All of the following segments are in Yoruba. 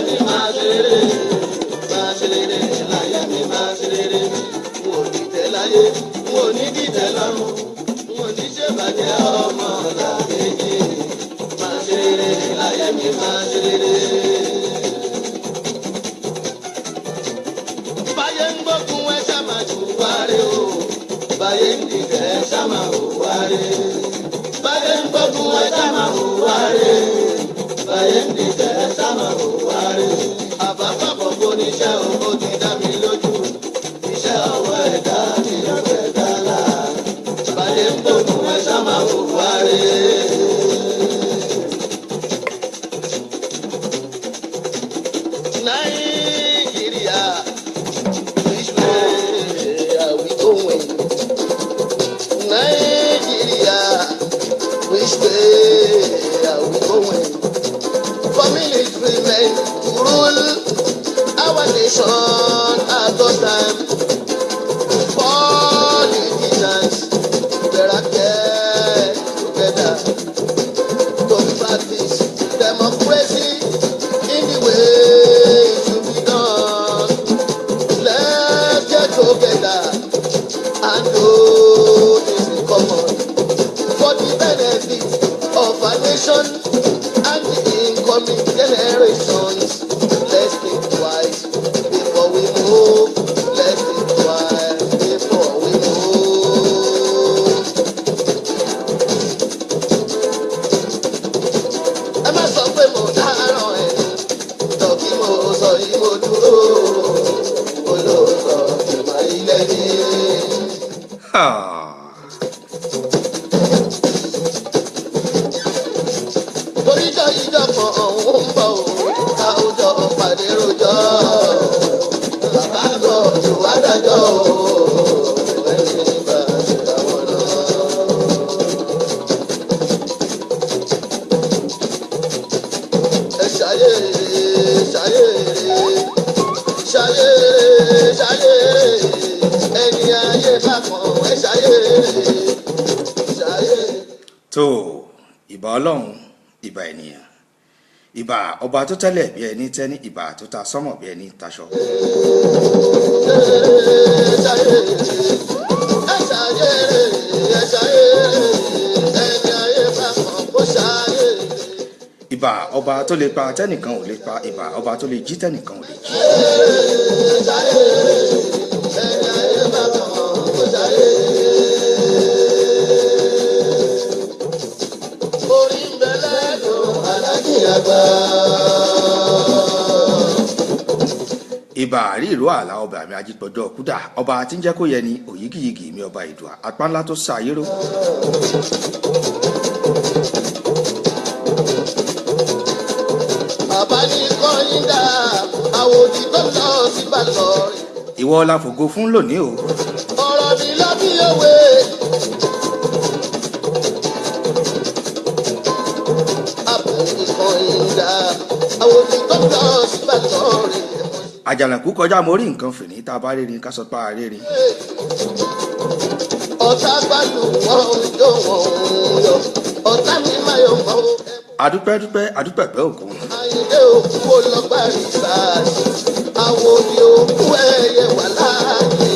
mi máa ṣe rere, máa ṣe rere láyé mi máa ṣe rere. N ò ní tẹ́ láyé, n ò ní dìtẹ̀ lọ́rùn, n ò ní ṣèbàjẹ́ ọmọ làkejì. Máa ṣe rere láyé mi máa ṣe rere. Báyé ń gbógun ẹ ṣá máa jù wáre o, báyé ń dìtẹ̀ ẹ ṣá máa hù wáre. Báyé ń gbógun ẹ ṣá máa hù wáre, báyé ń dìtẹ̀ ẹ ṣá máa hù wáre. Àbábọ̀ kò níṣẹ́ o, ó ti dá mi lójú. Iṣẹ́ ọwọ́ ẹ̀dá ni ọ̀gbẹ́ dálá. Báyé ń gbógun ẹ ṣá máa hù wáre. Nàìjíríà, which way are we going? Nigeria, which way are we going? For military men to rule our nation at all time. Politicians better get together to practice democracy in the way it should be done. Let's get together and do this in common for the benefit of our nation and the incoming generations. Let's think twice before we move. Let's think twice before we move. Ẹ má sọ pé mo dáràn ẹ̀ tọ́kí mo sọ yìí mo dúró olóòótọ́ ìmọ̀ ilẹ̀ ní. Ha. Oríjọ́ ìjọpọ̀ ọ̀hún ń bọ̀ o, àwùjọ pàdé rojọ́. Bàbá gọ̀ọ̀dù wá dájọ́ o, ẹni bá ṣe àwọn náà. Ẹ ṣayé, ṣayé, ṣayé, ṣayé, ẹni ayé bá kàn, ẹ ṣayé, ṣayé. Tó ìbà Ọlọ́run, ìbà ènìyàn, ìbà ọba tó tẹ́lẹ̀ bí ẹni tẹ́ni, ìbà tó ta sánmọ̀ bí ẹni taṣọ. Ìbà ọba tó lè pa tẹ́nìkan ò lè pa, ìbà ọba tó lè jí tẹ́nìkan ò lè jí. Orí ń bẹ lẹ́dùn alájí àgbà. Ìbà àrí ìró àlà ọba mi ajípọ̀jọ́ kúdà, ọba tí ń jẹ́ kó yẹ ni òyígìyigì mi ọba ìdùà apá ńlá tó sa ayé ró. Bàbá ní kọ́yìn dá àwòdì tó lọ sí Ìbàdàn. Ìwọ la fògo fún lónìí o. Ọ̀rọ̀ mi lọ bí òwe. Bàbá ní kọ́yìn dá àwòdì tó lọ sí Ìbàdàn. Àjànàkú kọjá mo rí nǹkan fìní, tá a bá rírin ká sọ pa àrírin. Ọ̀tá gbádùn wọn jó wọn yọ, ọ̀tá mi máa yọ mọ́. Adúpẹ́ dúpẹ́ adúpẹ̀pẹ́ òkun. Àyìndé òkú ọlọ́gbà rìsáàsì, àwòdì òkú ẹyẹ wà láàyè,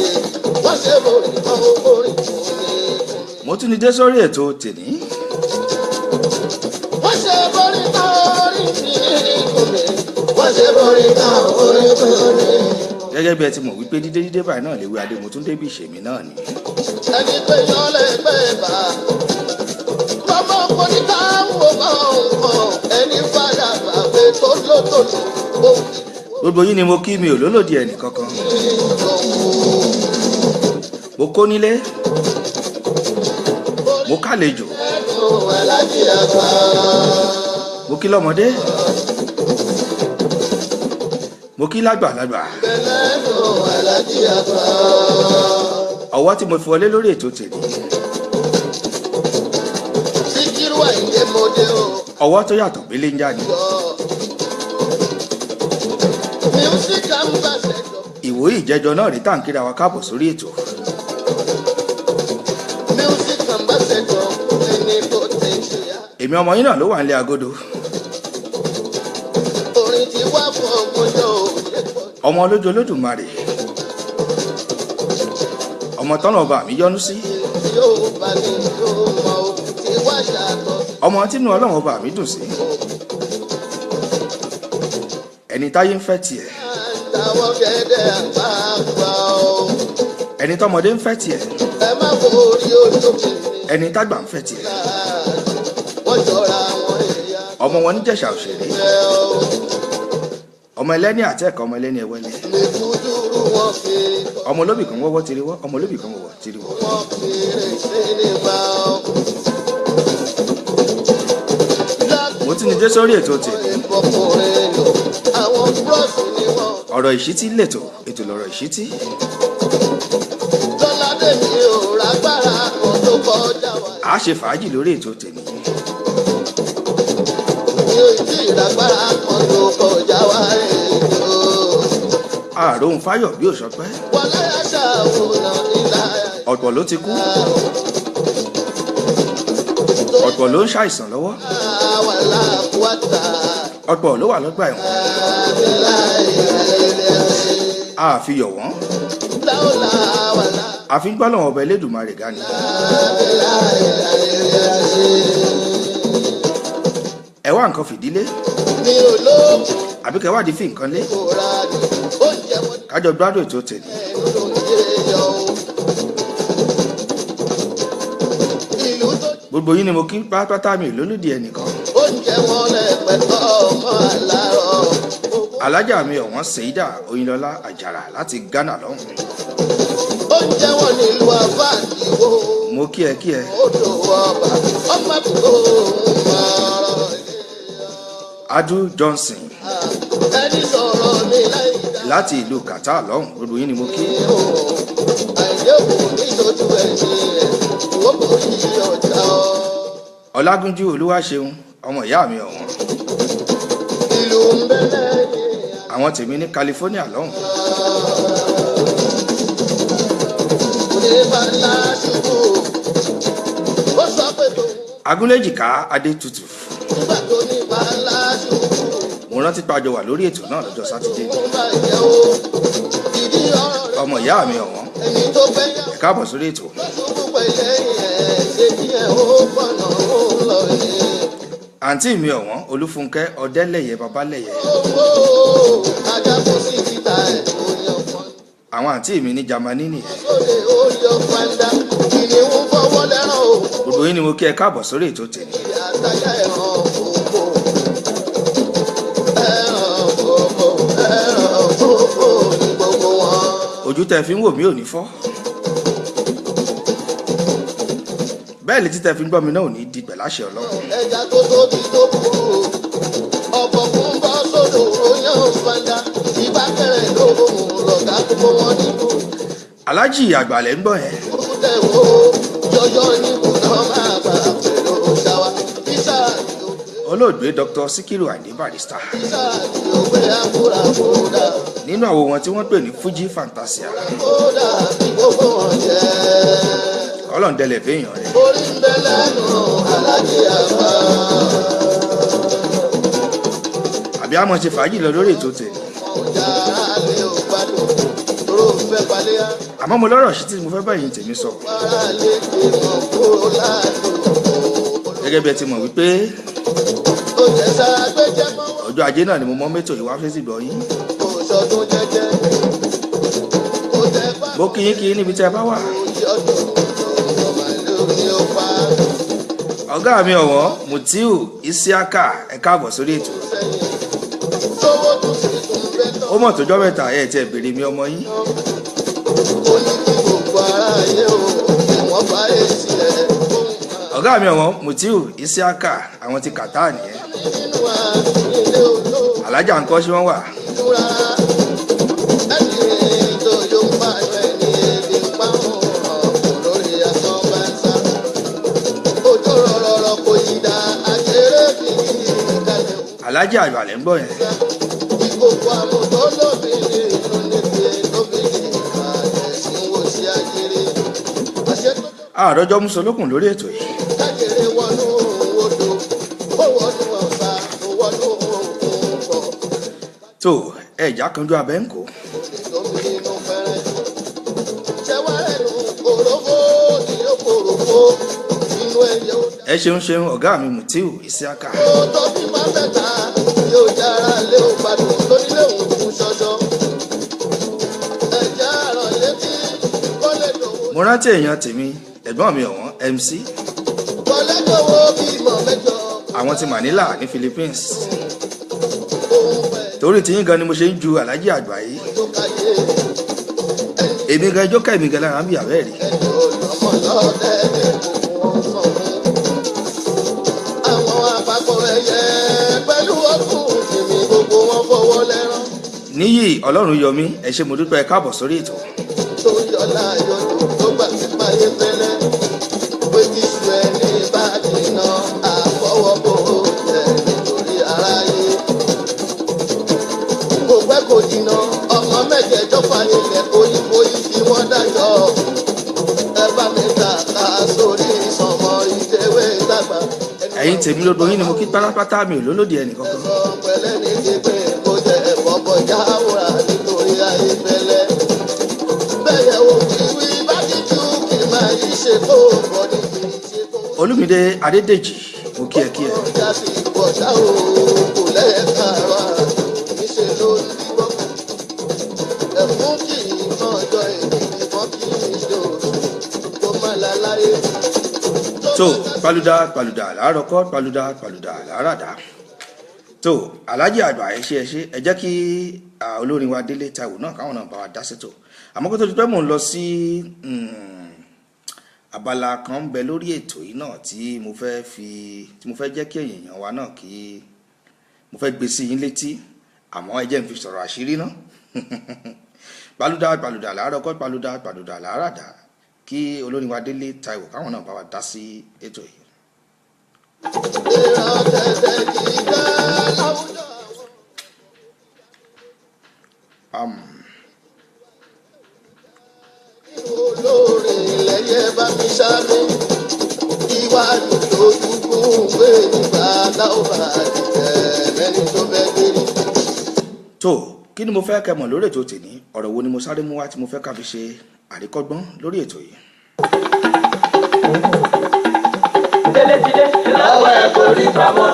wọ́n ṣe borí kan orin kò ní. Mo tún ní dé sórí ètò tèní. Wọ́n ṣe borí kan orin ní kò ní. Wọ́n ṣe borí kan orin kò ní. Gẹ́gẹ́ bí ẹ ti mọ̀ wípé dídé dídé báyìí náà léwu adé, mo tún débi ìṣèmí náà ni. Ẹni pé yan lẹ́gbẹ́ bá. Bàbá ọkọ ní káwọn ọmọ ẹni padà bàbá tó lótòló. Gbogbo yín ni mo kí, mi ò lólòdì ẹnì kankan. Mo kó nílé, mo kálejò, mo kí lọ́mọdé, mo kí lágbàlagbà. Ọwọ́ tí mo fi wọlé lórí ètò tèmi, Síkírù Àyìndé mo dé o. ọwọ́ tó yàtọ̀ gbélé ń jáde. Music ambassador. Ìwòye ìjẹjọ náà rí tàǹkìrà wa káàbọ̀ sórí ètò. Music ambassador ẹni tó ti ṣe á. Èmi ọmọ yín náà ló wà nílé agodo. Orin ti wá fún Ọmọ olójú Olódùmarè, ọmọ tọ́nà ọba mi yọ́nú sí, Yóò bá ní yóò mọ̀ o, tí wá ṣàtọ̀ sí ọmọ tínú Ọlọ́run ọba mi dùn sí, ẹni táyé ń fẹ́ tiẹ̀, táwọn gẹ́gẹ́ àgbààgbà o. ẹni tọmọdé ń fẹ́ tiẹ̀, Ẹ má forí olókè ẹni tágbà ń fẹ́ tiẹ̀, wọ́n jọra wọn èèyàn ọmọ wọn níjẹ̀ṣà òṣèré, ẹ o. ọmọ ẹlẹ́ni àtẹ̀kọ́, ọmọ ẹlẹ́ni ẹwẹ́lẹ́, Mèkúdúrú wọn fi ọmọ olóbì kan wọ́wọ́ tiriwọ́, ọmọ olóbì kan wọ́wọ́ tiriwọ́. wọ́n fi rè sinimá o. Mo ti ní dé sórí ètò tèmi. Ìfọkùnrin lò àwọn búrọ́ọ̀sì ni wọ́n. Ọ̀rọ̀ ìṣítí lètò, ètò lọ̀rọ̀ ìṣítí. Lọ́ládé mi ò rágbára kan tó kọjá wa. A ṣe fàájì lórí ètò tèmi. Mi ò tí ì rágbára kan tó kọjá wa ètò. Ààrùn fáyọ̀ bí òṣọpẹ́. Wọlé aṣàwòrán ìlà Ọ̀pọ̀ ló ti kú, ọ̀pọ̀ ló ń ṣàìsàn lọ́wọ́, wàlá wàtà ọ̀pọ̀ ló wà lọ́gbà ẹ̀wọ̀n. àbílà ìrẹ̀lẹ̀ A fi yọ̀ wọ́n, láwùlà wàlá a fi ń gbọ́ lọ́wọ́ ọba Elédùmarè ga ni. àbílà ìrẹ̀lẹ̀. Ẹ wá nǹkan fìdílé, Mi ò lóògùn àbí kẹ́ wádìí fi nǹkan lé, kò ra ni oúnjẹ wọn kájọ gbádùn ètò tèmi. ẹnu ló ń jẹ yọ o. Ìlú tó Gbogbo yín ni mo kí pátápátá, mi ò lólùdí ẹnìkan. oúnjẹ wọn lẹ́pẹ̀tọ́ ọmọ àlárọ̀. Alájà mi ọ̀wọ́n Sèyídà Oyinlọ́lá Àjàrà láti Ghana lọ́hùn. Oúnjẹ wọn nílùú àfáàdìwò. Mo kí ẹ kí ẹ. Odò ọba ọmọ àbúrò mọ̀ọ́rọ̀. Adu Johnson Ẹni sọ̀rọ̀ mi láì dá láti ìlú Qatar lọ́hùn, gbogbo yín ni mo kí. o. Àìdéhùn nítorí ẹ̀yìn ẹ̀ wọ́n kò yí ọjà o. Ọlágúnjú Olúwaṣeun, ọmọ ìyá mi ọ̀wọ́n. Ìlú ń bẹ lẹ́yìn. Àwọn tèmi ní California lọ́hùn. Onífà ńlá ṣubú. Ó sọ pé tòun Agúnléjìká Adétutù. nígbà tó nífà ńlá ṣubú. Mo rántí pàjọ wà lórí ètò náà lọ́jọ́ Sátidé. Òun bàjẹ́ o. Ìdí ọ̀rọ̀ rẹ̀ Ọmọ ìyá mi ọ̀wọ́n, ẹni tó fẹ́ yà ẹ káàbọ̀ sórí ètò. ló ṣubú pẹ̀lẹ́ ẹ̀ ṣe bí ẹ̀ ó pọ̀nà ó lọ ní. Àǹtí mi ọ̀wọ́n Olúfúnkẹ́ Ọdẹ́lẹ̀yẹ Babalẹ̀yẹ. Owó ajá kò sí títa ẹ̀ ó yan fún. Àwọn àǹtí mi ní Jámánì nìyẹn. Sóde ó yọ fanda. Kìnìún fọwọ́ lẹ́ràn o. Gbogbo yín ni mo kí, ẹ káàbọ̀ sórí ètò tèmi. Àtàyà ẹ̀ràn òkò. Ẹ̀ràn òkò, ẹ̀ràn òkò ní gbogbo wọn. Ojú tẹ fi ń wò mí ò ní fọ́. Bẹ́ẹ̀ létí tẹ fi ń gbọ́ mi náà ò ní di pẹ̀láṣẹ Ọlọ́run. Ẹja tó tóbi tó burú ọ̀pọ̀ fún bọ́ sódò ó yàn fanda. Ìbákẹ́rẹ́ ló lọ̀gá gbogbo wọn nínú. Aláàjì àgbàlẹ̀ ń gbọ́ yẹn. Kúrútẹ̀ wo jọjọ́ níbù náà máa gbà pẹ̀lú ṣáwa. Bísà yóò Olóògbé Dr. Sikiru Ayinde Barrister. bísà yóò gbé àkúrà kódà Nínú àwo wọn tí wọ́n pè ní Fuji Fantasia. kódà bí gbogbo wọn jẹ́. Ọlọ́run dẹlẹ̀ fẹ́yàn rẹ̀. Orí ń bẹ lẹ́nu alájí àgbà. Àbí àmọ́ ṣe fàájì lọ lórí ètò tèmi. Ọjà alẹ́ ò gbádùn tóró fẹ́ palẹ́ á. Àmọ́ mo lọ́rọ̀ sí tí mo fẹ́ báyìí tèmi sọ. Wàrà lè gbìmọ̀ kúrò ládùúgbò. Gẹ́gẹ́ bí ẹ ti mọ̀ wípé Ó jẹ́ sára gbẹ́jẹ́ mọ́wọ́. ọjọ́ ajé náà ni mo mọ́ mẹ́tò yìí wá fẹ́ sì gbọ́ yín. Kò sọdún jẹ́jẹ́. Kò tẹ́ bá Mo kí yín kí yín níbi tí ẹ bá wà. kò yọdún. Màlúù ni ó pa Ọ̀gá mi ọ̀wọ́n Mutiu Isiaka, ẹ káàbọ̀ sórí ètò. sẹ́yìn. Sówó tún sí tún bẹ́tọ̀. Ó mọ̀ tójọ́ mẹ́ta ẹ̀ tí ẹ béèrè mi ọmọ yín. Ó ní kí gbogbo aráyé o. Ìwọ̀n bá èsì ẹ̀. Ó ń pa Ọ̀gá mi ọ̀wọ́n Mutiu Isiaka, àwọn ti Qatar nìyẹn. nínú wa nílé olóòtú. Alájà ńkọ́, ṣé wọ́n wà? Rárá ẹni tó yóò pa ẹni ebi ń pa òun lórí asán bá ń sá. Ojú rọrọrọ kò yí dá ajéré fi kalẹ̀ Alájà àgbàlẹ̀ ń gbọ́ yẹn. Ìkòkò àmọ̀tó lóbìnrin inú níbi lóbìnrin àtẹ̀sìn wo sí ajéré. Àṣẹ tó Àròjọ musolókun lórí ètò yìí. kájèrè wọnú odò, ó wọnú ọ̀sà, ó wọnú òkun pọ̀. Tó Ẹ̀já kanjú abẹ́ ń kó. Lómi inú fẹ́rẹ́ ṣẹ́wá ẹnu kòròfó ní ó kòròfó inú ẹ̀yẹ ó Ẹ ṣeun ṣeun ọ̀gá mi Mutiu Isiaka. dá tó bí má mẹ́ta yóò jára lé ó gbádùn lónílé òun fún ṣọṣọ. Ẹ̀jẹ̀ àrọ̀ létí kó lè dòwó Mo rántí èèyàn tèmi, ẹ̀gbọ́n mi ọ̀wọ́n MC, kó lè dòwó bímọ mẹ́jọ àwọn ti Manila ní Philippines. Òun pẹ̀lú Torí tiyín gan ni mo ṣe ń ju Alhaji àgbà yìí. tó káyé Èmi gan ijó ká èmi gan lára ń bí àbẹ́ rí. ẹni olùmọ̀ lọ́dẹ̀ẹ̀dẹ̀ gbogbo wọn sọ fún. Àwọn àpapọ̀ ẹyẹ pẹ̀lú ọdún tèmi gbogbo wọn fọwọ́ lẹ́rán. Níyì Ọlọ́run yọmí, ẹ ṣé mo dúpẹ́, ẹ káàbọ̀ sórí ètò. Tó yọlá yọdún tó gbà sí fáyé fẹ́lẹ́ pé tíṣu ẹni bá jìnnà àfọwọ́bò jẹ nítorí aráyé. Kò pẹ́ kò jìnnà ọmọ mẹ́jẹ̀ẹ̀jọ fàyè lẹ̀ òyìnbó yìí fi wọ́n dájọ́. Ẹ bá mi ta ká sórí ìsọmọ ìdèwé dàgbà. Ẹ̀yin tèmi lódò yín ni mo kí pátápátá, mi ò lólòdì ẹnì kankan. Ẹ̀sọ́ pẹ̀lẹ́ ní ti pé kó jẹ ẹ̀fọ́ kọjá wúrà nítorí ayé fẹ́lẹ́. Bẹ́ẹ̀ wo wíwí bá ti tú kí máa yí ṣe kó bọ̀ ní kì í ṣe kó. Olúmídé Adédèjì, mo kí ẹ kí ẹ. Ọjà sí ìbọ̀dá o kò lẹ́ẹ̀karọ̀ níṣẹ́ ló ń bíbọ́. Ẹ̀fún kì í mọ̀jọ èmi ìbọn kì í ṣòro kó má láláyé. Tó paluda paluda làárọ̀ kọ́, paluda paluda làáràdá. Tó Alhaji àgbà, ẹ ṣé ẹ ṣé. Ẹ jẹ́ kí olórin wa Délé Táíwò náà káwọn náà bá wa dá sétò. Àmọ́ kó tó di pé mò ń lọ sí abala kan ń bẹ lórí ètò yìí náà tí mo fẹ́ fi tí mo fẹ́ jẹ́ kí èèyàn wa náà kí mo fẹ́ gbé sí yín létí, àmọ́ ẹ jẹ́ n fi sọ̀rọ̀ àṣírí náà. Paluda paluda làárọ̀ kọ́, paluda paluda làáràdá. Kí olórin wa Délé Táíwò káwọn náà bá wa dá sí ètò yìí. Ìran tẹ̀tẹ̀ kì í dá láwùjọ àwọn. Olóore lẹ́yẹ bá mi ṣáájú iwájú lójúkún gbé nígbà láwùbá tẹ̀ mẹ́ni tó fẹ́ gbérí. Tó kí ni mo fẹ́ kẹ́ mọ̀ lórí ètò tèmi? Ọ̀rọ̀ wo ni mo sáré mú wá tí mo fẹ́ ká fi ṣe àríkọ́gbọ́n lórí ètò yìí? Délé ti dé. Lọ́wọ́ ẹ̀ kò rí pamọ́.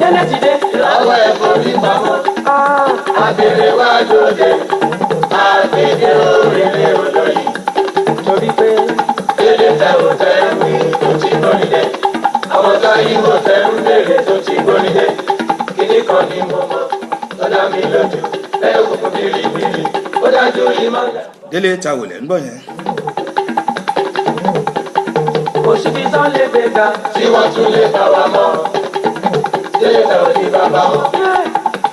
Délé ti dé. Lọ́wọ́ ẹ̀ kò rí pamọ́. Àgbèrè wá lóde. Àgbèrè òrèlè olóyè. Torí pé délé tẹ ò tẹ ń wí tó ti gbóni dé. Àwọn tá ìwọ tẹ ń béèrè tó ti gbóni dé. Kíní kan ní mo mọ̀ tó dá mi lójú. Bẹ́ẹ̀ òkùnkùn bìrìbìrì. Ó dájú ìmọ̀lẹ̀. Délé Táíwò lẹ́ ń gbọ́ yẹn. Kò síbi tán lè gbé ga. Tí wọ́n tún lè bá wa mọ́. Délé Táíwò ní bàbá wọn.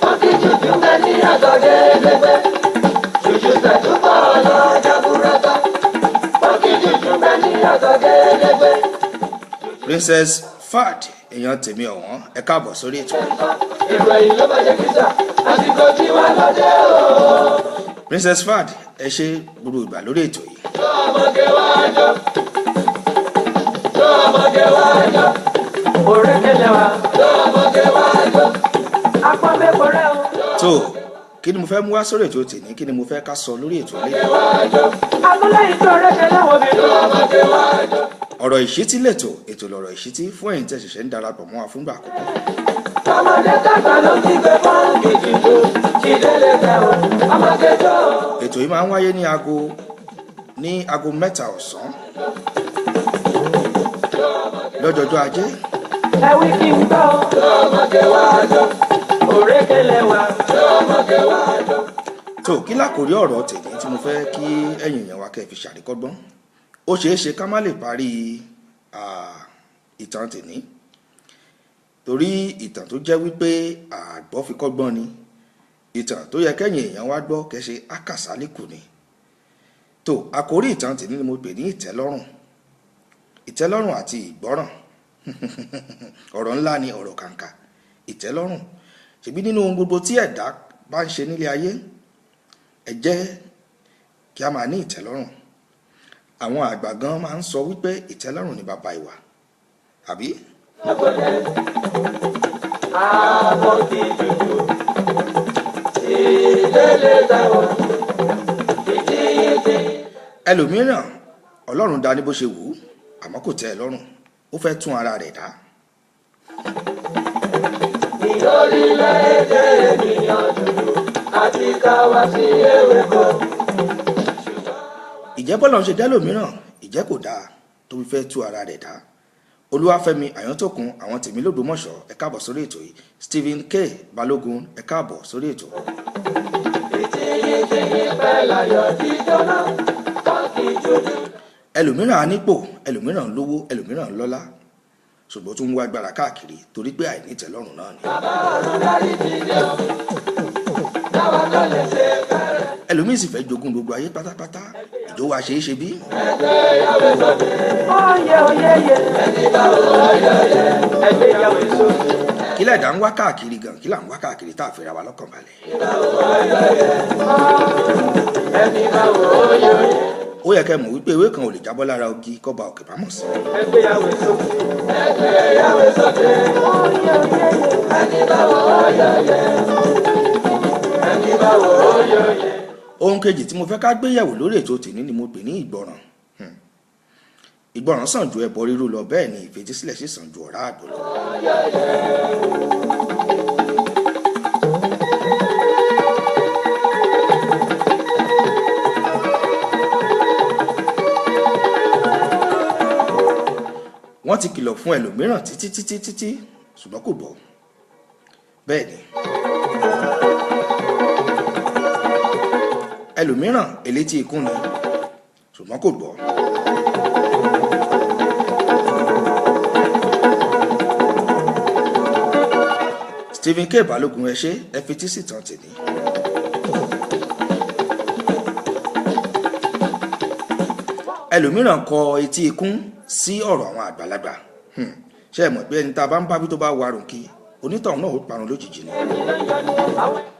Wọ́n kí jùjú ń bẹ ní àtọ̀gẹ́dẹ́gbẹ́. Jùjú tẹ̀tú pọ̀ lọ́jà búrẹ́tà. Wọ́n kí jùjú ń bẹ ní àtọ̀gẹ́dẹ́gbẹ́. Princess Fad, èèyàn tèmi ọ̀wọ́n, ẹ káàbọ̀ sórí ètò. Èrò ẹ̀yìn ló bá jẹ́ kíjà. Àsìkò tí wàá lọ́dẹ o. Princess Fad, ẹ ṣe gbogbo ìgbà lórí ètò yìí. Tó ọmọge wá jọ. Tó ọmọge wá jọ. Òrékelè wa. Tó ọmọge wá jọ. Apọ́nbẹ́pọ̀rẹ́ o. Tó kí ni mo fẹ́ mú wá sórí ètò tèmi? Kí ni mo fẹ́ ká sọ lórí ètò yìí? Agúnlẹ̀ ìtọ́ òrékelè wọn bí. Tó ọmọge wá jọ. Ọ̀rọ̀ ìṣítí lètò, ètò lọ̀rọ̀ ìṣítí fún ẹ̀yin tẹ́ ṣẹ̀ṣẹ̀ ń darapọ̀ mọ́ wa fúngbà àkọ́kọ́. Ọmọdé tàgbà ló ti gbé fọ́ọ̀kì jùjú. Ìdílé tẹ̀ o. Ọmọge tó. Ètò yìí máa ń wáyé ní aago 3 ọ̀sán lọ́jọ́jọ́ Ajé. Ẹ wí kí n gbọ́. Tó ọmọge wá jọ. Òrékelè wa. Tó ọmọge wá jọ. Tó kí lákòrí ọ̀rọ̀ tèmi tí mo fẹ́ kí ẹ̀yin èèyàn wa kẹ́ fi ṣàríkọ́gbọ́n? Ó ṣeé ṣe ká má lè parí ìtàn tèmi, torí ìtàn tó jẹ́ wípé àgbọ́ fi kọ́gbọ́n ni, ìtàn tó yẹ kẹ́yìn èèyàn wá gbọ́ kẹ́ ṣe ákàsálíkù ni. Tó àkórí ìtàn tèmi ni mo pè ní ìtẹ́lọ́rùn, ìtẹ́lọ́rùn àti ìgbọ́ràn. Ọ̀rọ̀ ńlá ni, ọ̀rọ̀ kàǹkà. Ìtẹ́lọ́rùn, ṣèbí nínú ohun gbogbo tí ẹ̀dá bá ń ṣe nílé ayé, ẹ jẹ́ kí a máa ní ìtẹ́lọ́rùn. Àwọn àgbà gan máa ń sọ wípé ìtẹ́lọ́rùn ni bàbá ìwà, àbí? Àbọ̀kì dúdú ìdílé táwọn ìdíyìí. Ẹlòmíràn Ọlọ́run dá ní bó ṣe wù ú, àmọ́ kò tẹ́ ẹ lọ́rùn, ó fẹ́ tún ara rẹ̀ dá. Ìlórílẹ̀-èdè ènìyàn dúdú àti káwá sí ewéko. Ìjẹ́ bọ́lá ń ṣe dá lòmíràn, ìjẹ́ kò dáa tó fi fẹ́ tú ara rẹ̀ dá. Olúwafẹ́mi Àyántòkun, àwọn tèmi lÓgbómọ̀ṣọ́, ẹ káàbọ̀ sórí ètò yìí. Stephen K Balógun, ẹ káàbọ̀ sórí ètò. Ìtìyìntìyìn pẹ́ láyọ̀ jíjọ́nà kọ́kì dúdú. Ẹlòmíràn á nípò, ẹlòmíràn lówó, ẹlòmíràn lọ́lá, ṣùgbọ́n tó ń wá agbára káàkiri torí pé àìnítẹ́lọ́rùn náà ni. Bàbá ọ̀run dárí jíjẹ́ o, táwa tó lè ṣe fẹ́rẹ̀. Ẹlòmíì sì fẹ́ jogún gbogbo ayé pátápátá, ìjọ wa ṣeé ṣe bí. Ẹgbẹ́ yàwé sókè. Oyè oyè yẹ. Ẹni bá wò oyè oyè. Ẹgbẹ́ yàwé sókè. Kí lẹ̀dá ń wá káàkiri gan, kí là ń wá káàkiri tá a fi ra wa lọ́kàn balẹ̀. Ẹni bá wò oyè oyè. Ó yẹ kẹ́ mọ̀ wípé ewé kan ò lè jábọ́ lára ogi kọ́ba òkè bá mọ̀ sí. Ẹgbẹ́ yàwé sókè. Ẹgbẹ́ yàwé sókè. Oyè oyè yẹ. Ẹni bá wò oyè oyè. Ẹni bá wò oyè oyè. Ohun kejì tí mo fẹ́ ká gbé yẹ̀wò lórí ètò tèmi ni mo pè ní ìgbọràn. Ìgbọràn sàn ju ẹbọ rírú lọ, bẹ́ẹ̀ ni ìfetísílẹ̀ sì sàn ju ọ̀rá àgbò lọ. Wọ́n ti kìlọ̀ fún ẹlòmíràn títí títí títí, ṣùgbọ́n kò gbọ́. Bẹ́ẹ̀ ni ẹlòmíràn elétí ikún ni, ṣùgbọ́n kò gbọ́. Stephen K Balógun, ẹ ṣé, ẹ fetí sí tàn tèmi. Ẹlòmíràn kọ etí ikún sí ọ̀rọ̀ àwọn àgbàlagbà. Ṣé ẹ mọ̀ pé ẹni tá a bá ń bá bí tó bá warùn kí onítọ̀hún náà ó parun lójijì ni.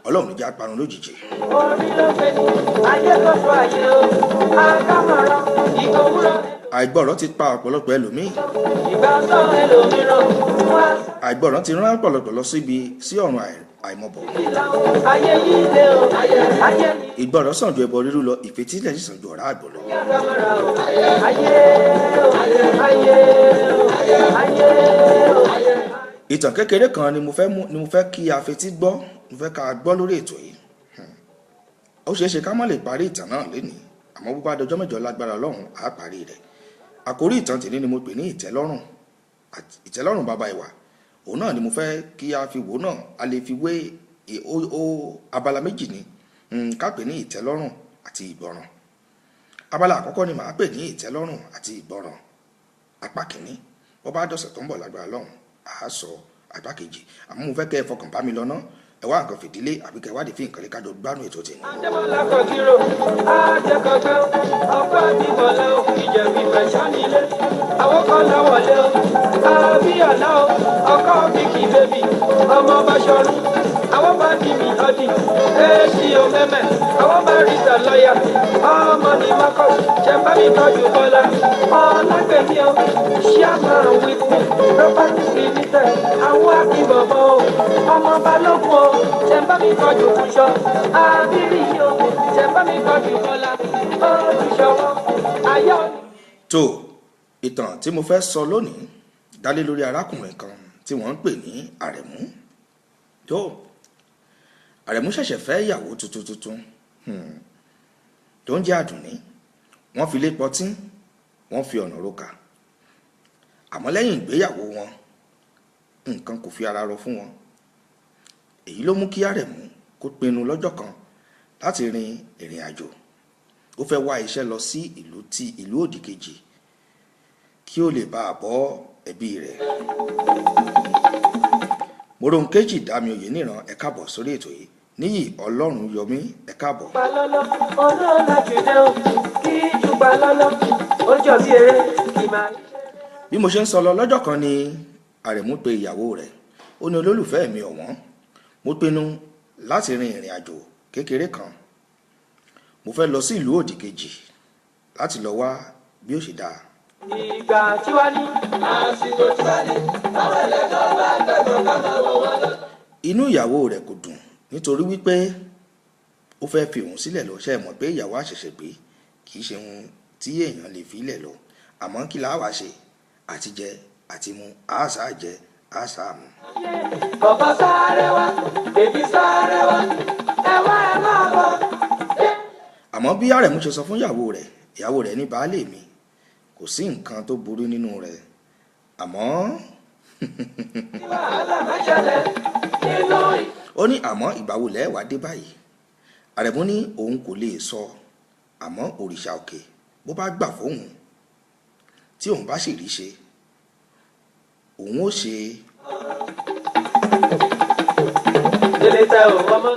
Ọlọ́run ní jẹ́ á parun lójijì. Orí ló fẹ́ ni ayé tó fọ ayé o, akámọ̀ràn ìkòwúrọ̀. Àìgbọràn ti pa ọ̀pọ̀lọpọ̀ ẹlòmíì. Ìgbà sọ ẹlòmíràn wá. Àìgbọràn ti rán ọ̀pọ̀lọpọ̀ lọ síbi sí ọ̀run àìmọ̀bọ̀. Ìlà ayé yìí lé o, ayé yìí. Ìgbọràn sàn ju ẹbọ rírú lọ, ìfetílẹ̀ sì sàn ju ọ̀rá àgbò lọ. Akámọ̀ràn o, ayé o, ayé o, ayé o. Ìtàn kékeré kan ni mo fẹ́ mú, ni mo fẹ́ kí a fetí gbọ́, mo fẹ́ ká gbọ́ lórí ètò yìí. Ó ṣeé ṣe ká má lè parí ìtàn náà lénìí, àmọ́ bó bá dọjọ́ mẹ́jọ lágbára Ọlọ́run á parí rẹ̀. Àkórí ìtàn tèmi ni mo pè ní ìtẹ́lọ́rùn, ìtẹ́lọ́rùn bàbá ìwà. Òun náà ni mo fẹ́ kí a fi wò náà, a lè fi wé ó abala méjì ni, ká pè ní ìtẹ́lọ́rùn àti ìgbọràn. Abala àkọ́kọ́ ni màá pè ní ìtẹ́lọ́rùn àti ìgbọràn apá kìíní. Bó bá dọ̀sẹ̀ tó ń bọ̀ lágbára Ọlọ́run á sọ apá kejì. Àmọ́ mo fẹ́ kẹ́ ẹ fọkàn bá mi lọ ná, ẹ wá nǹkan fìdílé àbí kẹ́ ẹ wádìí fi nǹkan lè kájọ gbádùn ètò tèmi. Adémọ́lá kọ̀kírò, Adékọ̀gbẹ́, ọkọ̀ àdìbọ̀lá o, Ìjẹ̀bú ìfẹ́ sánilé, àwọn kan láwọlé o, Abíyọ̀lá o, ọkọ̀ Bíkì bébì, ọmọ Báṣọ̀run, àwọn bá di mi ọdì, èsì o mẹ́mẹ́, àwọn bá rí sà lọ́yà, ọmọ ní Marcus, ṣẹ̀fá mi tọ́jú Bọ́lá, Ọlágbèmí o, Ṣíàmà Wípé, Properties Limited, àwọn akínbọ̀bọ̀ o, ọmọ Balógun o, ṣẹ̀fá mi tọ́jú Fúnṣọ́, Abírí o, ṣẹ̀fá mi tọ́jú Bọ́lá, Olùṣọ́wọ́, Ayọ̀. Tó ìtàn tí mo fẹ́ sọ lónìí dálé lórí arákùnrin kan tí wọ́n ń pè ní Àrẹ̀mú. Tó Àrẹ̀mú ṣẹ̀ṣẹ̀ fẹ́ ìyàwó tuntun tó ń jẹ́ Àdùnní. Wọ́n fi lé pọtí, wọ́n fi ọ̀nà roka. Àmọ́ lẹ́yìn ìgbéyàwó wọn, nǹkan kò fi ara rọ fún wọn. Èyí ló mú kí Àrẹ̀mú kó pinnu lọ́jọ́ kan láti rin ìrìn àjò. Ó fẹ́ wá iṣẹ́ lọ sí ìlú tí ìlú òdì kejì kí ó lè bá a bọ́ ẹbí rẹ̀. Moronkeji Dami Oyeniran, ẹ káàbọ̀ sórí ètò yìí. Níyì Ọlọ́run yọmí, ẹ káàbọ̀. Palọ́lọ́, olóòlà jùlọ, kí jù palọ́lọ́, ó jọ bí eré, kì máa. Bí mo ṣe ń sọ lọ lọ́jọ́ kan ni Àrẹ̀mú pe ìyàwó rẹ̀. Ó ní olólùfẹ́ mi ọ̀wọ́n, mo pinnu láti rin ìrìn àjò kékeré kan. Mo fẹ́ lọ sí ìlú òdì kejì láti lọ wá bí ó ṣe dáa. Ìgbà tí wàá ní. Àsìkò tí wàá ní. Báwọn ẹlẹ́jọ́ bá gbẹ̀gbọ́n ká máa wọ̀ wọ́n lọ. Inú ìyàwó rẹ̀ kò dùn nítorí wípé ó fẹ́ fi òun sílẹ̀ lọ. Ṣe é mọ̀ pé ìyàwó àṣẹ̀ṣẹ̀ gbé kì í ṣe ohun tí èèyàn lè fi lẹ̀ lọ, àmọ́ kí la wá ṣe, àti jẹ àti mu, àṣà jẹ àṣà mu. Bàbá sáré wá, bèbí sáré wá, ẹ wá ẹ máa bọ̀. Àmọ́ bí Àrẹ̀mú ṣe sọ fún ìyàwó rẹ̀, ìyàwó rẹ̀ ní baálé mi kò sí nǹkan tó burú nínú rẹ̀, àmọ́ Wàhálà má ṣẹlẹ̀ nínú ó ní àmọ́ ìgbà wo lẹ wá dé báyìí? Àrẹ̀mú ní òun kò lè sọ, àmọ́ òrìṣà òkè bó bá gbà fóun tí òun bá sì rí ṣe, òun ó ṣe Délé tẹ ò ọmọ.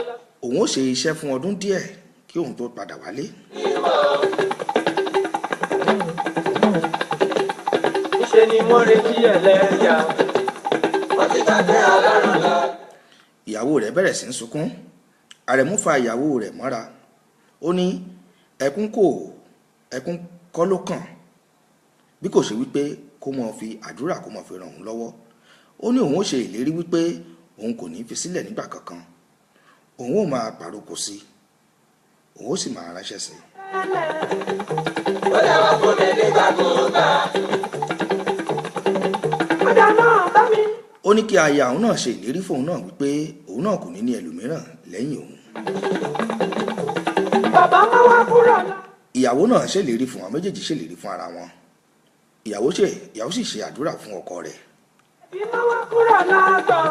òun ó ṣe iṣẹ́ fún ọdún díẹ̀ kí òun tó padà wálé. Níṣe ni wọ́n retí ẹlẹ́yà. Wọ́n ti gbàgbé Ọlọ́run lọ. Ìyàwó rẹ̀ bẹ̀rẹ̀ sí í sunkún. Àrẹ̀mú fa ìyàwó rẹ̀ mọ́ra, ó ní ẹkún kò ẹkún kọ́ ló kàn, bí kò ṣe wípé kó mọ̀ fi àdúrà kó mọ̀ fi ràn òun lọ́wọ́. Ó ní òun ó ṣe ìlérí wípé òun kò ní fi sílẹ̀ nígbà kankan, òun ó máa pàrokò sí i, òun ó sì máa ránṣẹ́ sí i. Ó yẹ wá fún mi nígbàkúùgbà. Ọjà náà bá mi. Ó ní kí aya òun náà ṣe ìlérí fóun náà wípé òun náà kò ní ní ẹlòmíràn lẹ́yìn òun. Bàbá máa wá kúrò lọ. Ìyàwó náà ṣèlérí fún àwọn méjèèjì, ṣèlérí fún ara wọn. Ìyàwó ṣe ìyàwó sì ṣe àdúrà fún ọkọ rẹ̀. Ẹbí máa wá kúrò lọ́gbọ̀n.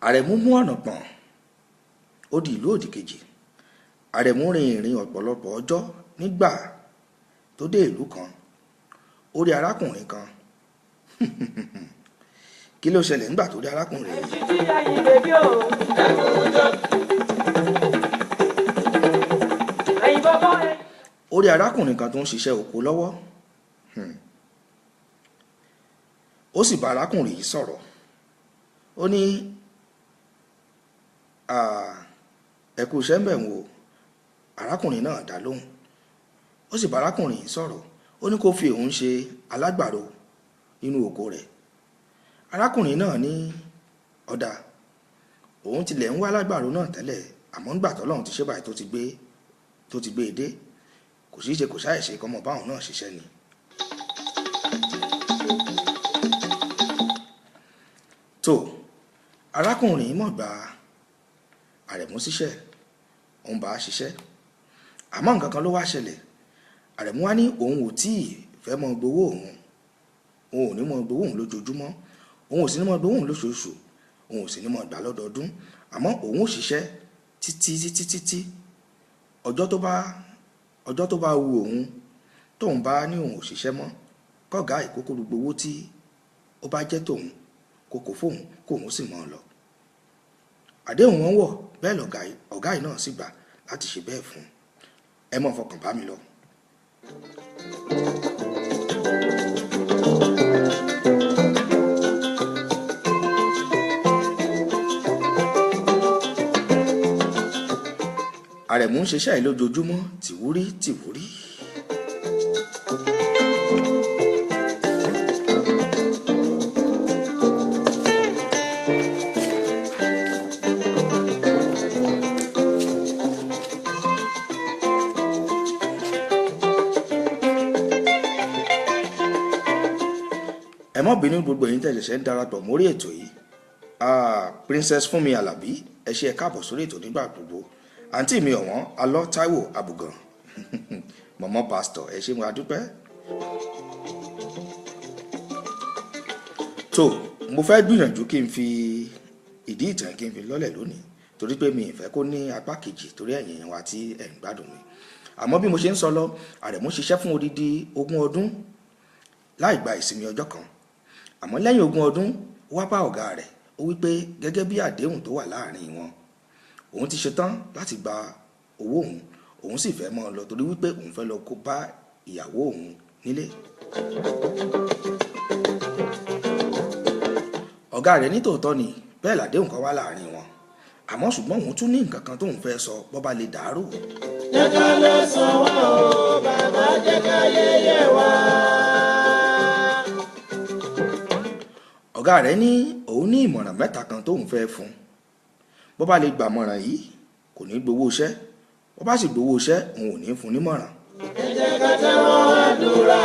Àrẹ̀mú mú ọ̀nà pọ̀n, ó di ìlú òdì kejì. Àrẹ̀mú rin ìrìn ọ̀pọ̀lọpọ̀ ọjọ́. Nígbà tó dé ìlú kan, ó rí arákùnrin kan. Kí ló ṣẹlẹ̀ nígbà tó rí arákùnrin yìí? Títí ayé bèbí o. Ẹ̀yin bọ́bọ́ ẹ. Ó rí arákùnrin kan tó ń ṣiṣẹ́ oko lọ́wọ́. Ó sì bá arákùnrin yìí sọ̀rọ̀. Ó ní, "Ẹ kú iṣẹ́ ń bẹ̀ wò." Arákùnrin náà dá lóhùn. Ó sì bá arákùnrin yìí sọ̀rọ̀. Ó ní kó fi òun ṣe alágbàro nínú oko rẹ̀. Arákùnrin náà ní ọ̀dà, òun tilẹ̀ ń wá alágbàro náà tẹ́lẹ̀, àmọ́ ńgbà tọ́lọ́run ti ṣe báyìí tó ti gbé e dé, kò sí ṣe kò ṣàì ṣe kọ́mọ báwọn náà ṣiṣẹ́ ni. Tó arákùnrin mọ̀ gba Àrẹ̀mú síṣẹ́, òun bá a ṣiṣẹ́, àmọ́ nǹkan kan ló wá ṣẹlẹ̀. Àrẹ̀mú wá ní òun ò tíì fẹ́ mọ gbowó òun, òun ò ní mọ gbowó òun lójoojúmọ́, òun ò sì ní mọ gbowó òun lóṣooṣù, òun ò sì ní mọ gbà lọ́dọọdún, àmọ́ òun ò ṣiṣẹ́ títí títí títí ọjọ́ tó bá wu òun, tóun bá ní òun ò ṣiṣẹ́ mọ́, kọ́gá ìkókó gbogbo owó tí ó bá jẹ́ tòun kókó fóun, kóun sì mọ́ ọ lọ. Àdéhùn wọn wọ̀ bẹ́ẹ̀, lọ̀gá ọ̀gá yìí náà sì gbà láti ṣe bẹ́ẹ̀ fún un. Ẹ mọ̀ fọkàn bá mi lọ. Àrẹ̀mú ń ṣiṣẹ́ yìí lójoojúmọ́ tìwúrí tìwúrí. Ẹ má bínú gbogbo ẹ̀yin tẹ́ ṣẹ̀ṣẹ̀ ń darapọ̀ mórí ètò yìí. Princess Fúnmi Alábí, ẹ ṣé, ẹ káàbọ̀ sórí ètò nígbà gbogbo. Àǹtí mi ọ̀wọ́n Alọ́ Táíwò Àbùgàn, mọ̀mọ́ pásítọ̀, ẹ ṣé, mo adúpẹ́. Tó mo fẹ́ gbìyànjú kí n fi ìdí ìtàn kí n fi lọ́lẹ̀ lónìí, torí pé mi ì fẹ́ kó ní apá kejì, torí ẹ̀yin èèyàn wa tí ẹ̀ ń gbádùn mi. Àmọ́ bí mo ṣe ń sọ lọ, Àrẹ̀mú ṣiṣẹ́ fún odidi 20 ọdún láì gba ìsinmi ọjọ́ kan. Àmọ́ lẹ́yìn 20 ọdún, ó wá bá ọ̀gá rẹ̀, ó wí pé gẹ́gẹ́ bí àdéhùn tó wà láàrin wọn, òun ti ṣetán láti gba owó òun, òun sì fẹ́ mọ́ ọ lọ torí wípé òun fẹ́ lọ kó bá ìyàwó òun nílé. Ọ̀gá rẹ̀ ní tòótọ́ ni bẹ́ẹ̀ làdéhùn kan wà láàrin wọn, àmọ́ ṣùgbọ́n òun tún ní nǹkan kan tóun fẹ́ sọ bọ́ bá lè dàárò. Jẹ́ ká lè sàn wá o, bàbá jẹ́ ká yẹyẹ wá. Ọ̀gá rẹ̀ ní òun ní ìmọ̀ràn mẹ́ta kan tóun fẹ́ fún un. Bó bá lè gbàmọ̀ràn yìí kò ní gbowó iṣẹ́, bó bá sì gbowó iṣẹ́ òun ò ní fún un nímọ̀ràn. Ẹ jẹ́ ká tẹ́wọ́ àdúrà.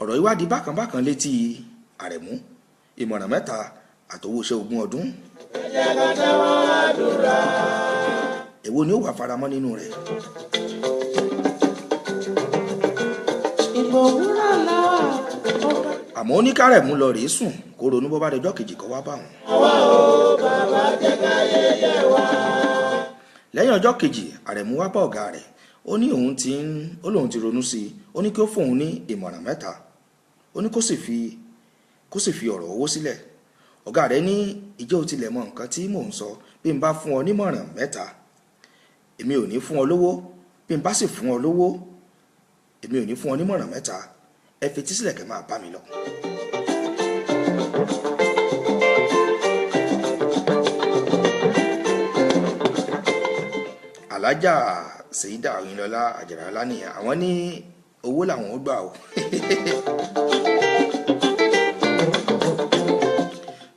Ọ̀rọ̀ ìwádìí bákan bákan létí Àrẹ̀mú, ìmọ̀ràn mẹ́ta àtowó iṣẹ́ 20 ọdún. Ẹ jẹ́ ká tẹ́wọ́ àdúrà. Èwo ni ó wà faramọ́ nínú rẹ̀? Ìgbò òwúrọ̀ làwà ó bá Àmọ́ ó ní k'Àrẹ̀mú lọ rèé sùn kó ronú, bó bá dọjọ́ kejì kó wá bá òun. wá o, bàbá jẹ́ ká yẹyẹ wá. Lẹ́yìn ọjọ́ kejì, Àrẹ̀mú wá bá ọ̀gá rẹ̀. Ó ní òun ti ń ó lóun ti ronú sí i. Ó ní kí ó fóun ní ìmọ̀ràn mẹ́ta. Ó ní kó sì fi ọ̀rọ̀ owó sílẹ̀. Ọ̀gá rẹ̀ ní ìjẹ́ ò tilẹ̀ mọ nǹkan tí mò ń sọ. Bí n bá fún ọ nímọ̀ràn mẹ́ta, èmi ò ní fún ọ lówó. Bí n bá sì fún ọ lówó, èmi ò ní fún ọ nímọ̀ràn mẹ́ta. Ẹ fetí sílẹ̀ kẹ́ máa bá mi lọ. Alájà Sèyídà Oyinlọlá Àjàrà nìyẹn, àwọn ní owó làwọn ó gbà o.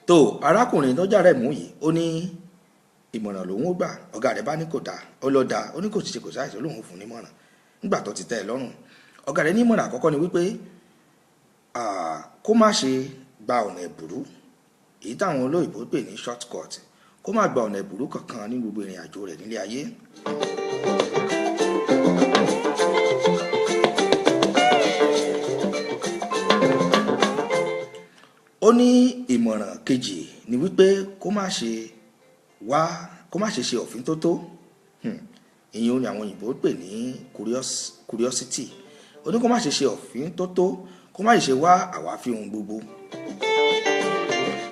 Tó arákùnrin tó jà Rẹ̀mú yìí, ó ní ìmọ̀ràn lòun ó gbà. Ọ̀gá rẹ̀ bá ní kò dáa, ó lọ dáa, ó ní kò ṣe kò sáìsàn, lòun ò fún nímọ̀ràn nígbà tó ti tẹ́ ẹ lọ́rùn. Ọ̀gá rẹ̀ ní ìmọ̀ràn àkọ́kọ́ ni wípé kó má ṣe gba ọ̀nà ẹ̀bùrú, èyí táwọn olóyìnbó pè ní short cut, kó má gba ọ̀nà ẹ̀bùrú kankan ní gbogbo ìrìn àjò rẹ̀ nílé ayé. Ó ní ìmọ̀ràn kejì ni wípé kó má ṣe ṣe ọ̀fín tó tó, ìyẹn ni àwọn òyìnbó pè ní curiosity. Ó ní kó má ṣe ṣe ọ̀fín tó tó, kó má ṣe wá àwáfí ohun gbogbo,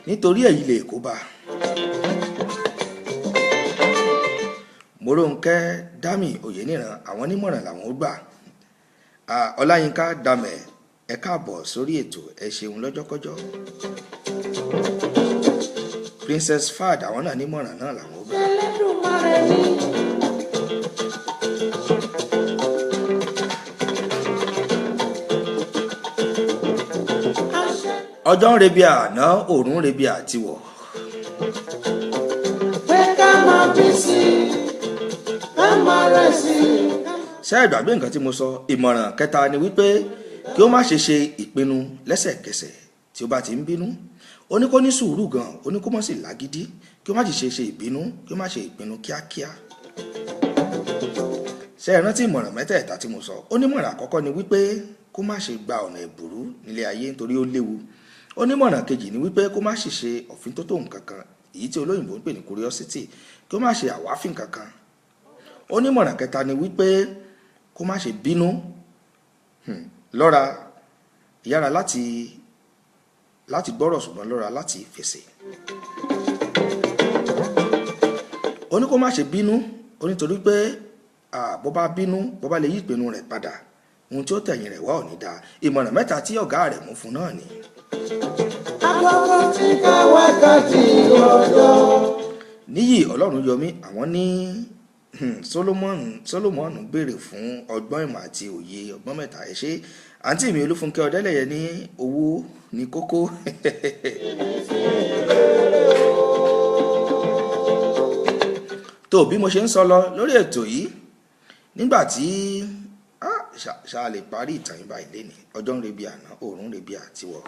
nítorí èyí lè kó bá. Mòrónkẹ́ Dámì Oyèníran, àwọn onímọ̀ràn làwọn ó gbà. Ọláyínká Dàmẹ̀, ẹ káàbọ̀ sórí ètò, ẹ ṣeun lọ́jọ́kọ́jọ́. Princess Fad, àwọn náà nímọ̀ràn náà làwọn ó gbà. Ẹlẹ́dùmarè ni. Àṣẹ Ọjọ́ ń rebi àná, òòrùn ń rebi àtiwọ̀. pé ká máa bí sí i, ká máa rẹ̀ sí i. Ṣé ẹ gbàgbé nǹkan tí mo sọ? Ìmọ̀ràn kẹta ni wípé kí ó má ṣe ṣe ìpinnu lẹ́sẹ̀kẹsẹ̀ tí ó bá ti ń bínú. Ó ní kó ní sùúrù gan, ó ní kó má sì lágídí, kí ó má sì ṣe ṣe ìbínú, kí ó má ṣe ìpinnu kíákíá. Ṣé ẹ rántí ìmọ̀ràn mẹ́tẹ̀ẹ̀ta tí mo sọ? Ó ní ìmọ̀ràn àkọ́kọ́ ni wípé kó má ṣe gba ọ̀nà ẹ̀bùrú nílé ayé nítorí ó léwu. Ó ní ìmọ̀ràn kejì ni wípé kó má sì ṣe ọ̀fín tó tó nǹkan kan, èyí tí olóyìnbó ń pè ní curiosity, kí ó má ṣe àwáfín kankan. Ó ní ìmọ̀ràn kẹta ni wípé kó má ṣe bínú, lọ́ra, yára láti gbọ́rọ̀ ṣùgbọ́n lọ́ra láti fèsì. Ó ní kó má ṣe bínú, ó ní torí pé bó bá bínú, bó bá lè yí ìpinnu rẹ̀ padà, ohun tí ó tẹ̀yìn rẹ̀ wá ò ní dáa. Ìmọ̀ràn mẹ́ta tí ọ̀gá rẹ̀ mú fún náà ni. Agogo tí ká wákàtí ọjọ́. Níyì Ọlọ́run yọmí, àwọn ní Solomon béèrè fún ọgbọ́n ìmọ̀ àti òye ọgbọ́n mẹ́ta. Ẹ ṣé àǹtí mi Olúfúnkẹ́ Ọdẹ́lẹ̀yẹ ní owó ní kókó. Tó bí mo ṣe ń sọ lọ lórí ètò yìí, nígbà tí ṣá lè parí ìtàn yìí báyìí lénìí, ọjọ́ ń rebi àná, òòrùn ń rebi àtiwọ̀.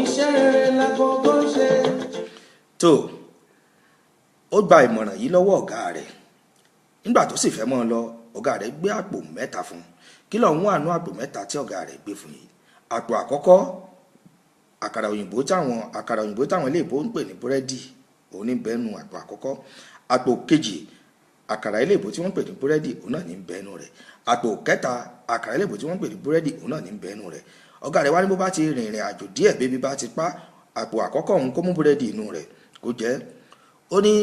Iṣẹ́ rere lágogo ń ṣe. Tó ó gba ìmọ̀ràn yìí lọ́wọ́ ọ̀gá rẹ̀. Nígbà tó sì fẹ́ mọ́ ọ lọ, ọ̀gá rẹ̀ gbé àpò mẹ́ta fún un. Kí ló ń wá àánú àpò mẹ́ta tí ọ̀gá rẹ̀ gbé fún yìí? Àpò àkọ́kọ́, àkàrà òyìnbó táwọn ilé ìbò ń pè ní búrẹ́dì, òun ní bẹ́ẹ̀nu àpò àkọ́kọ́. Àpò kejì, àkàrà ilé ìbò tí wọ́n ń pè ní búrẹ́dì, òun náà ní bẹ́ẹ̀nu rẹ̀. Àpò kẹta, àkàrà ilé ìbò tí wọ́n ń pè ní búrẹ́dì, òun náà ní bẹ́ẹ̀nu rẹ̀. Ọ̀gá rẹ̀ wá ní bó bá ti rìnrìn àjò díẹ̀, bébí bá ti pa, àpò àkọ́kọ́ òun kó mú búrẹ́dì inú rẹ̀ kó jẹ. Ó ní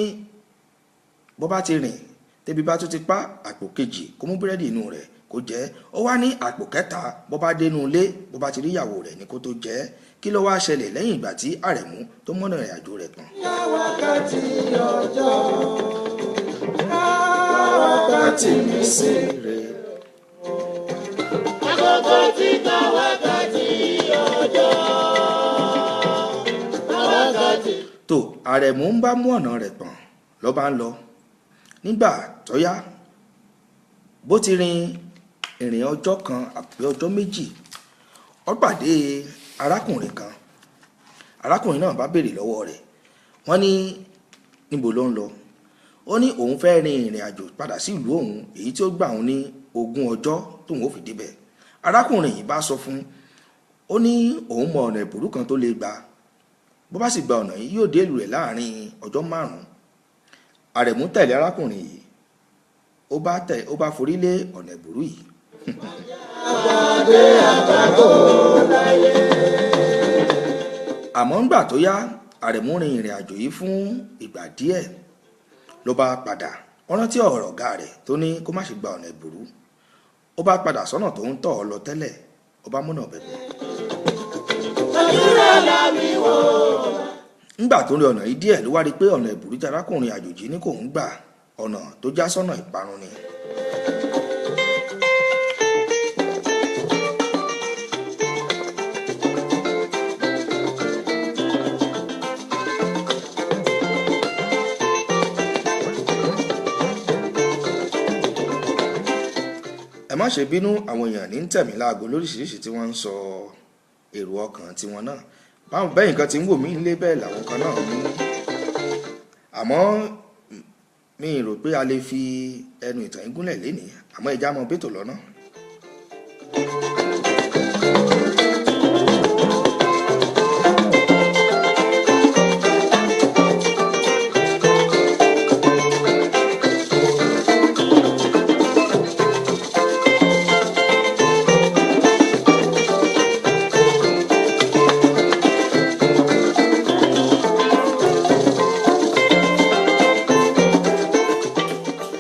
bó bá ti rìn tẹ́bi bá tún ti pa, àpò kejì kó mú búrẹ́dì inú rẹ̀ kó jẹ. Ó wá ní àpò kẹta, bó bá dénú ilé, bó bá ti rí ìyàwó rẹ̀ ní kó tó jẹ. Kí ló wáá ṣẹlẹ̀ lẹ́yìn ìgbà tí Àrẹ̀mú tó mọ́nà ìrìn àjò rẹ̀ pọ̀n? Wákàtí ọjọ́, wákàtí mi sí. Àkókò tí tó wákàtí ọjọ́, wákàtí. Tó Àrẹ̀mú ń bá mú ọ̀nà rẹ̀ pọ̀n ló bá ń lọ. Nígbà tó yá, bó ti rin ìrìn ọjọ́ kan àbí ọjọ́ méjì, ó pàdé arákùnrin kan. Arákùnrin náà bá béèrè lọ́wọ́ rẹ̀, wọ́n ní níbo ló ń lọ. Ó ní òun fẹ́ rin ìrìn àjò padà sí ìlú òun, èyí tí ó gbà òun ní 20 ọjọ́ tóun ó fi débẹ̀. Arákùnrin yìí bá sọ fún un, ó ní òun mọ ọ̀nà ìbùrú kan tó lè gbà, bó bá sì gba ọ̀nà yìí yóò dé ìlú rẹ̀ láàrin ọjọ́ 5. Àrẹ̀mú tẹ̀lé arákùnrin yìí, ó bá forí lé ọ̀nà ìbùrú yìí. Àmọ́ ńgbà tó yá, Àrẹ̀mú rin ìrìn àjò yìí fún ìgbà díẹ̀ ló bá padà. Ó rántí ọ̀rọ̀ ọ̀gá rẹ̀ tó ní kó má ṣe gba ọ̀nà ìbùrú. Ó bá padà sọ́nà tó ń tọ̀ ọ́ lọ tẹ́lẹ̀, ó bá múnà ọ̀bẹ bọ̀. Ńgbà tó rí ọ̀nà yìí díẹ̀ ló wá rí pé ọ̀nà ìbùrú tí arákùnrin àjòjì ní kò ń gbà, ọ̀nà tó já sọ́nà ìparun ni. Ẹ má ṣe bínú, àwọn èèyàn ní ń tẹ̀mí láago lóríṣiríṣi tí wọ́n ń sọ èrò ọkàn tiwọn náà. Báwọn bẹ́ẹ̀ nǹkan tí ń wò mí nílé bẹ́ẹ̀ làwọn kan náà ń. Àmọ́ mi rò pé a lè fi ẹnu ìtàn yìí gúnlẹ̀ lénìí, àmọ́ ẹja mọ bẹ́tò lọ́nà.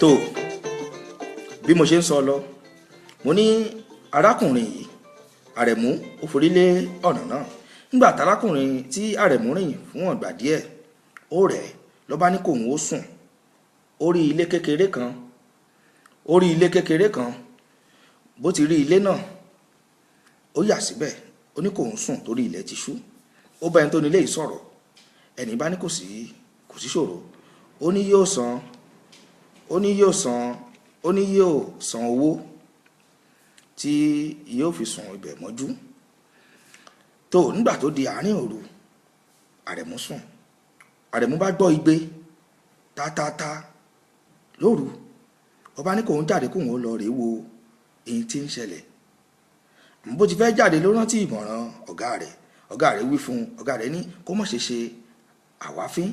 Tó bí mo ṣe ń sọ lọ, mo ní arákùnrin yìí Àrẹ̀mú ó forí lé ọ̀nà náà. Nígbà tárákùnrin tí Àrẹ̀mú rìn fún ọ̀gbà díẹ̀, ó rẹ̀ ló bá ní kóun ó sùn. Ó rí ilé kékeré kan, ó rí ilé kékeré kan. Bó ti rí ilé náà, ó yà síbẹ̀, ó ní kóun sùn torí ilẹ̀ ti ṣú. Ó bá ẹni tó ní ilé yìí sọ̀rọ̀. Ẹni bá ní kò sí ṣòro. Ó ní yóò san, ó ní yóò san, ó ní yóò san owó tí yóò fi sùn ibẹ̀ mọ́jú. Tó nígbà tó di àárín òru, Àrẹ̀mú sùn. Àrẹ̀mú bá gbọ́ igbe tátátá lóru. Ó bá ní kóun jáde kóun ó lọ rèé wo èyí tí ń ṣẹlẹ̀. Àmọ́ bó ti fẹ́ jáde ló rántí ìmọ̀ràn ọ̀gá rẹ̀. Ọ̀gá rẹ̀ wí fún un, ọ̀gá rẹ̀ ní kó má ṣe ṣe àwáfín,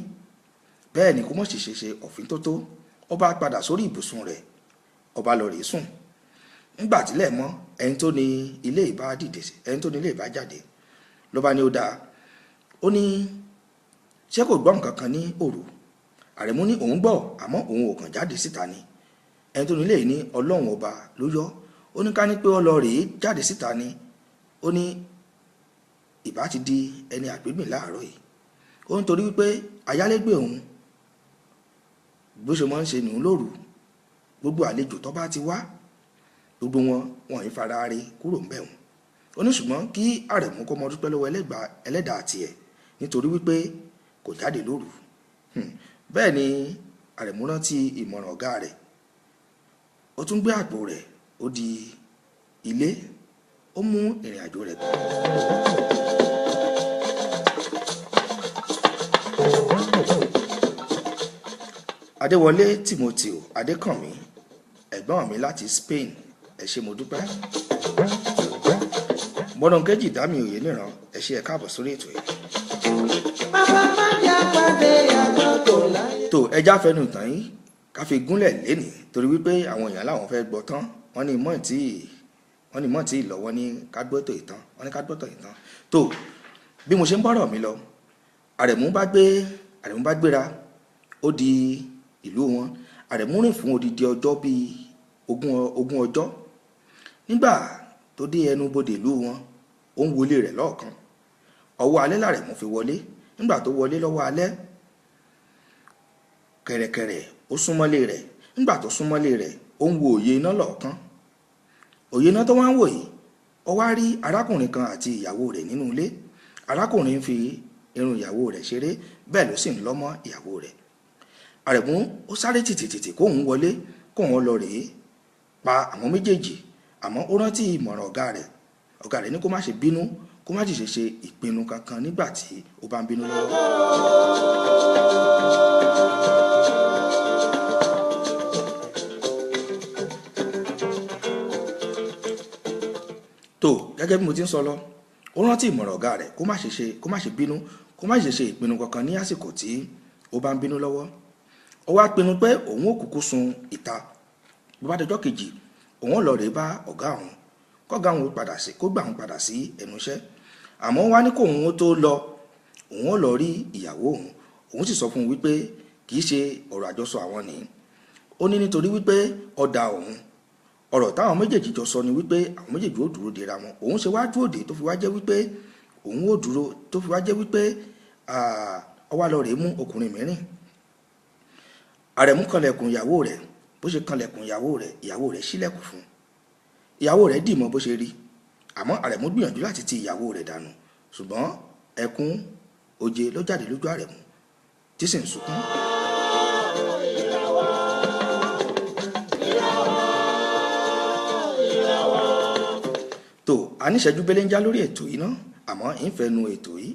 bẹ́ẹ̀ ni kó má ṣe ṣe ọ̀fín tó tó. Ó bá padà sórí ibùsùn rẹ̀, ó bá lọ rèé sùn. Nígbà tílẹ̀ mọ́, ẹni tó ní ilé ìbá dìde, ẹni tó ní ilé ìbá jáde ló bá ní ó dáa. Ó ní ṣé kò gbọ́ nǹkan kan ní òru? Àrẹ̀mú ní òun gbọ́, àmọ́ òun ò kàn jáde síta ni. Ẹni tó ní ilé yìí ní Ọlọ́run ọba ló yọ. Ó ní ká ní pé ó lọ rèé jáde síta ni. Ó ní ìbá ti di ẹni àgbégbìn láàárọ̀ yìí. Ó ń torí wípé ayálégbé òun bó ṣe máa ń ṣe nù lóru, gbogbo àlejò tó bá ti wá, gbogbo wọn wọn ì fara re kúrò ń bẹ̀ wọ́n. Ó ní ṣùgbọ́n kí Àrẹ̀mú kó mọ dúpẹ́ lọ́wọ́ ẹlẹ́dàá tiẹ̀ nítorí wípé kò jáde lóru. Bẹ́ẹ̀ ni Àrẹ̀mú rántí ìmọ̀ràn ọ̀gá rẹ̀. Ó tún gbé àpò rẹ̀, ó di ilé, ó mú ìrìn àjò rẹ̀ bọ̀. Adéwọlé Timothy Adékànmí, ẹ̀gbọ́n mi láti Spain, ẹ ṣé mo dúpẹ́. Mọ́nàkejì Dámi Òyéníran, ẹ ṣé, ẹ káàbọ̀ sórí ètò yìí. Bàbá má jẹ́ pàdé àgbákò láyé. Tó ẹja fẹnu ìtàn yìí ká fi gúnlẹ̀ lénìí torí wípé àwọn èèyàn làwọn fẹ́ gbọ́ tán, wọ́n ní mọ̀ tí wọ́n ní mọ̀ tí lọ́wọ́ ní ká gbọ́tọ̀ ìtàn, wọ́n ní ká gbọ́tọ̀ ìtàn. Tó bí mo ṣe ń bọ́rọ̀ mi lọ, Àrẹ̀mú bá gbéra, ó di ìlú wọn. Àrẹ̀mú rìn fún odidi ọjọ́ bíi ogún ọjọ́. Nígbà tó dé ẹnu bodè ìlú wọn, ó ń wọlé rẹ̀ lọ́ọ̀kan. Ọwọ́ alẹ́ làrẹ̀mú fi wọlé. Nígbà tó wọlé lọ́wọ́ alẹ́, kẹ̀rẹ̀kẹ̀rẹ̀ ó súnmọ́lé rẹ̀. Nígbà tó súnmọ́lé rẹ̀, ó ń wo òye iná lọ́ọ̀kan. Òye iná tó wá ń wò yìí, ó wá rí arákùnrin kan àti ìyàwó rẹ̀ nínú ilé. Arákùnrin fi irun ìyàwó rẹ̀ ṣeré, bẹ́ẹ̀ ló sì ń lọ́mọ́ ìyàwó rẹ̀. Àrẹ̀mú ó sáré tìtìtìtì kóun wọlé, kóun lọ rèé pa àwọn méjèèjì. Àmọ́ ó rántí ìmọ̀ràn ọ̀gá rẹ̀. Ọ̀gá rẹ̀ ní kó má ṣe bínú, kó má sì ṣe ṣe ìpinnu kankan nígbà tí ó bá ń bínú lọ́wọ́. Tó gẹ́gẹ́ bí mo ti ń sọ lọ, ó rántí ìmọ̀ràn ọ̀gá rẹ̀ kó má ṣe ṣe kó má ṣe bínú, kó má ṣe ṣe ìpinnu kankan ní àsìkò tí ó bá ń bínú lọ́wọ́. Ó wá pinnu pé òun ò kúkú sun ìta. Bó bá dọjọ́ kejì, òun ò lọ rèé bá ọ̀gá òun, kọ́gá òun padà sí, kó gbà òun padà sí ẹnu iṣẹ́. Àmọ́ wá ní kóun ó tó lọ, òun ò lọ rí ìyàwó òun. Òun sì sọ fún un wípé kì í ṣe ọ̀rọ̀ àjọsọ àwọn nìyí. Ó ní nítorí wípé ọ̀dà òun, ọ̀rọ̀ táwọn méjèèjì jọ sọ ni wípé àwọn méjèèjì ó dúró dera wọn. Òun ṣe wá dúró dè tó fi wá jẹ́ wípé òun ó dúró, tó fi wá jẹ́ wípé ó wá lọ rèé mú ọkùnrin mìíràn. Àrẹ̀mú kanlẹ̀kùn ìyàwó rẹ̀. Bó ṣe kanlẹ̀kùn ìyàwó rẹ̀, ìyàwó rẹ̀ ṣílẹ̀kùn fún un. Ìyàwó rẹ̀ dì mọ́ bó ṣe rí. Àmọ́ Àrẹ̀mú gbìyànjú láti ti ìyàwó rẹ̀ dànù, ṣùgbọ́n ẹkún oje ló jáde lójú Àrẹ̀mú tí sì ń sunkún. Tó a níṣẹ́jú belenja lórí ètò yìí ná, àmọ́ ìfẹ́nu ètò yìí.